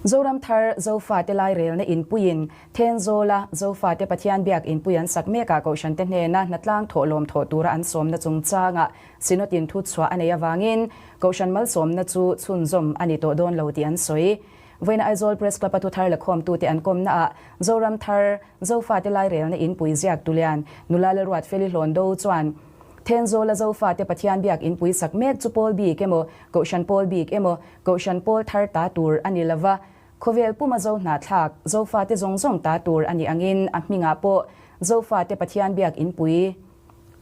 Zoram Thar Zofate Lairelna Inpuiin Thenzawla Zofate Pathian Biak Inpui an sak mekah Kohhrante hnena hnatlang thawhlawm thawh tura an sawmna chungchangah Synod-in thuchhuah a neih avangin Kohhran malsawmna chu chhunzawm a ni tawh dawn lo tih an sawi. Vawiina Aizawl Press Club-a thuthar lakhawmtute an kawmnaah Zoram Thar Zofate Lairelna Inpui ziak Tulian nula Lalruatfeli Hlawndo chuan Thenzawla Zofate Pathian Biak Inpui sak mek chu pawl bik emaw, Kohhran pawl bik emaw, Kohhran pawl thar ta tur a ni lova, khawvel puma zo hnahthlak, Zofate zawng zawng ta tur a nih angin a hmingah pawh Zofate Pathian Biak Inpui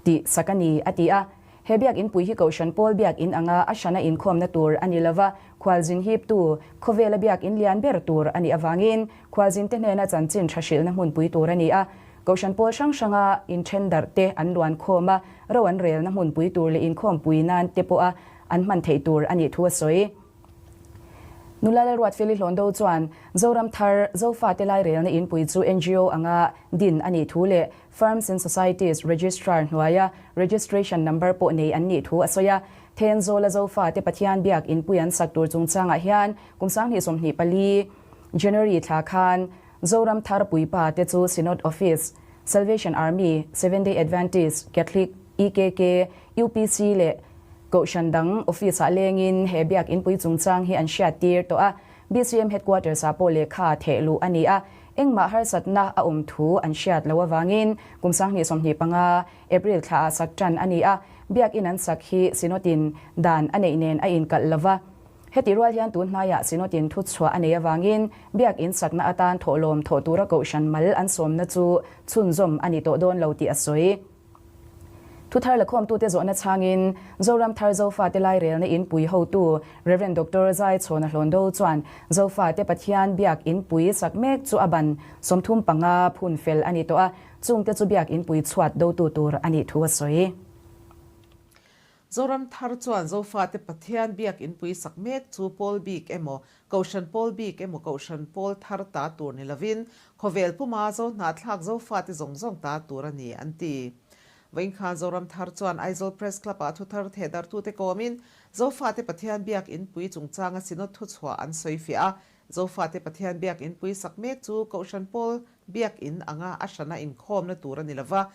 tih sak a ni, a ti a. He Biak Inpui hi Kohhran pawl Biak In anga a hrana inkhawmna tur a ni lova, khualzin hiptu, khawvela Biak In lian ber tur a nih avangin khualzinte hnena chanchin tha hrilhna hmunpui tur a ni a. Kohhran pawl hrang hranga inthen darh te an luan khawm a, ro an relna hmunpui tur leh inkhawmpui nan te pawha an hman theih tur a nih thu a sawi. Nula Lalruatfeli Hlawndo chuan Zoram Thar Zofate Lairelna Inpui chu ngo anga din a nih thu leh Firms and Societies Registrar hnuaia registration number pawh nei an nih thu a sawi a. Thenzawla Zofate Pathian Biak Inpui an sak tur chungchangah hian kum 2024 January thla khan Zoram Thar Puipa te chu Synod Office, Salvation Army, Seventh Day Adventist, Catholic, EKK, UPC leh Kohhran dang office-ah lengin he biak inpui chungchang hi an hriat tir tawh a. BCM Headquarters-ah pawh lehkha theh luh a ni a, engmah harsatna a awm thu an hriat loh avangin kum 2025 April thlaah sak tan a ni a, biak in an sak hi Synod-in dan a neih nen a inkalh lova. Heti rual hian tun hnaiah Synod-in thuchhuah a nei avangin biak in sakna atan thawhlawm thawh tura kohhran mal an sawmna chu chhunzawm a ni tawh dawn lo tih a sawi. Thuthar lakhawmtute zawhna chhangin Zoram Thar Zofate Lairelna Inpui hotu Rev. Doctor Zai Chhawna Hlawndo chuan Zofate Pathian biak inpui sak mek chu a ban 35 phun fel a ni tawh a, chungte chu biak inpui chhuat dotu tur a nih thu a sawi. Zoram Thar chuan Zofate Pathian biak inpui sak mek chu pawl bik emaw, Kohhran pawl bik emaw Kohhran pawl thar ta tur ni lovin, khawvel puma Zo hnahthlak Zofate zawng zawng ta tur a ni, an ti. Vawiin khan Zoram Thar chuan Aizawl Press Club-ah thuthar thehdarhtute kawmin Zofate Pathian biak inpui chungchanga Synod thuchhuah an sawifiah a, Zofate Pathian biak inpui sak mek chu Kohhran pawl biak in anga a hrana inkhawmna tur a ni lova,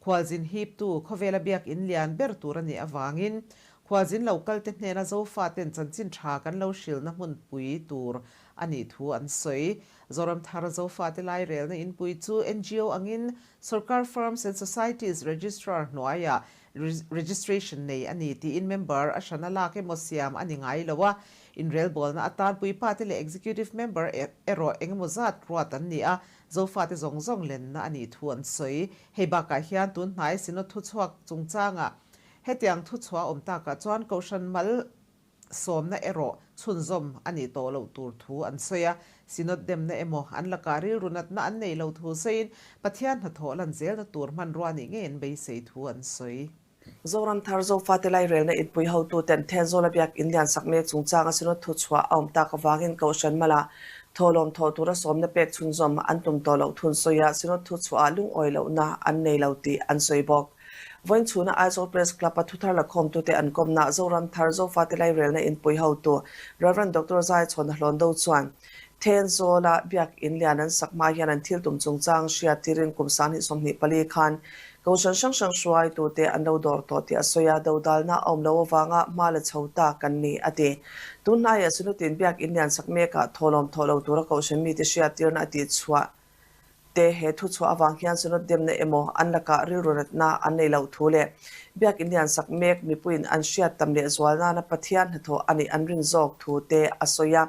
Khualzin hiptu khawvela biakinn lian ber tur a nih avangin khualzin lo kalte hnena Zofaten chanchin tha kan lo hrilhna hmunpui tur a nih thu an sawi. Zoram Thar Zofate Lairelna Inpui chu ngo angin Sorkar Firms and Societies Registrar hnuaiah registration nei a ni tiin member a hrana lak emaw siam a ni ngai lo a, inrelbawlna atan puipate leh executive member erawh engemaw zat ruat an ni a, Zofate zawng zawng lenna a nih thu an sawi. Hei bakah hian tun hnai Synod thuchhuak chungchangah hetiang thuchhuah awm takah chuan Kohhran mal sawmna erawh chhunzawm a nih tawh loh tur thu an sawi a. Synod demna emaw an lakah rilru natna an neih loh thu sawiin Pathian hnathawh lan zelna tur hmanrua nih ngei an beisei thu an sawi. Zoram Thar Zofate Lairelna inpui hotuten Thenzawla biak in lian sak mek chungchanga Synod thuchhuah a awm tak avangin Kohhran mala thawhlawm thawh tura sawmna pek chhunzawm an tum tawh loh thun sawi a, Synod thuchhuahah lungawi lohna an nei lo tih an sawi bawk. Vawiin chhuna Aizawl Press Club-a thuthar lakhawmtute an kawmna Zoram Thar Zofate Lairelna inpui hotu Rev. Doctor Zaichhawna Hlawndo chuan Thenzawla biak in lian an sak hma hian an thil tum chungchang hriat tirin kum 2024 khan Kohhran hrang hrang hruaitute an lo dawr tawh tih a sawi a, dodalna a awm loh avanga hma la chho ta kan ni, a ti. Tun hnaiah Sunutin biak in lian sak mekah thawhlawm thawh lo tura Kohhran mite hriattirna a tihchhuah te he thuchhuah avang hian Sunut demna emaw an lakah rilru natna an nei loh thu leh biak in lian sak mek mipuiin an hriat tam lehzual nana Pathian hnathawh a nih an rin zawk thu te a sawi a.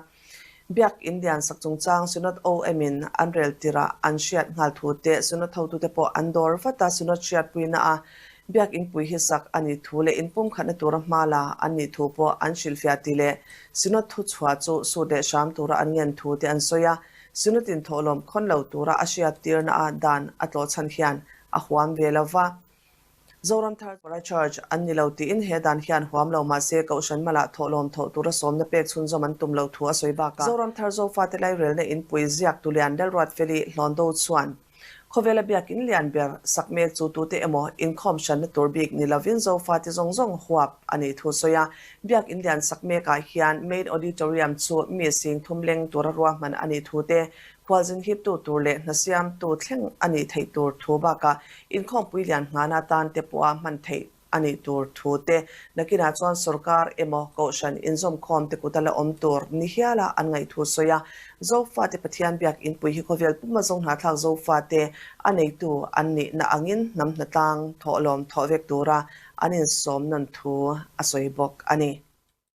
Biak in lian sak chungchang Synod OM in an rel tirah an hriat nghal thu te Synod hotute pawh an dawr vat a, Synod hriatpuina a Biak in pui hi sak a nih thu leh inpumkhatna tura hma la an nih thu pawh an hrilhfiah tih leh Synod thuchhuah chu sut leh hram tura an ngen thu te an sawi a, Synod in thawhlawm khawn lo tura a hriattirna a dan a tlawh chhan hian a huam ve lo va. Zoram Thar Pawra Church an ni lo tiin he dan hian huam lo mah se Kohhran malah thawhlawm thawh tura sawmna pek chhunzawm an tum lo thu a sawi bakah Zoram Thar Zofate Lairelna Inpui ziak Tulian Lalruatfeli Hlawndo chuan Khawvela biakin lian ber sak mek chu tute emaw inkhawm hranna tur bik ni lovin Zofate zawng zawng huap a nih thu sawi a. Biakin lian sak mekah hian Main Auditorium chu mi 3000 leng tura ruahman a nih thu te, khualzin hiptu tur leh hna siamtu thleng a nih theih tur thu bakah inkhawmpui lian nghana atan te pawha hman theih a nih tur thu te, nakinah chuan sorkar emaw kohhran inzawmkhawm te kuta la awm tur ni hiala an ngaih thu sawi a. Zofate Pathian biak inpui hi khawvel puma zo hnahthlak Zofate a neitu an nihna angin hnam hnatlang thawhlawm thawh vek tura an insawm nawn thu a sawi bawk a ni.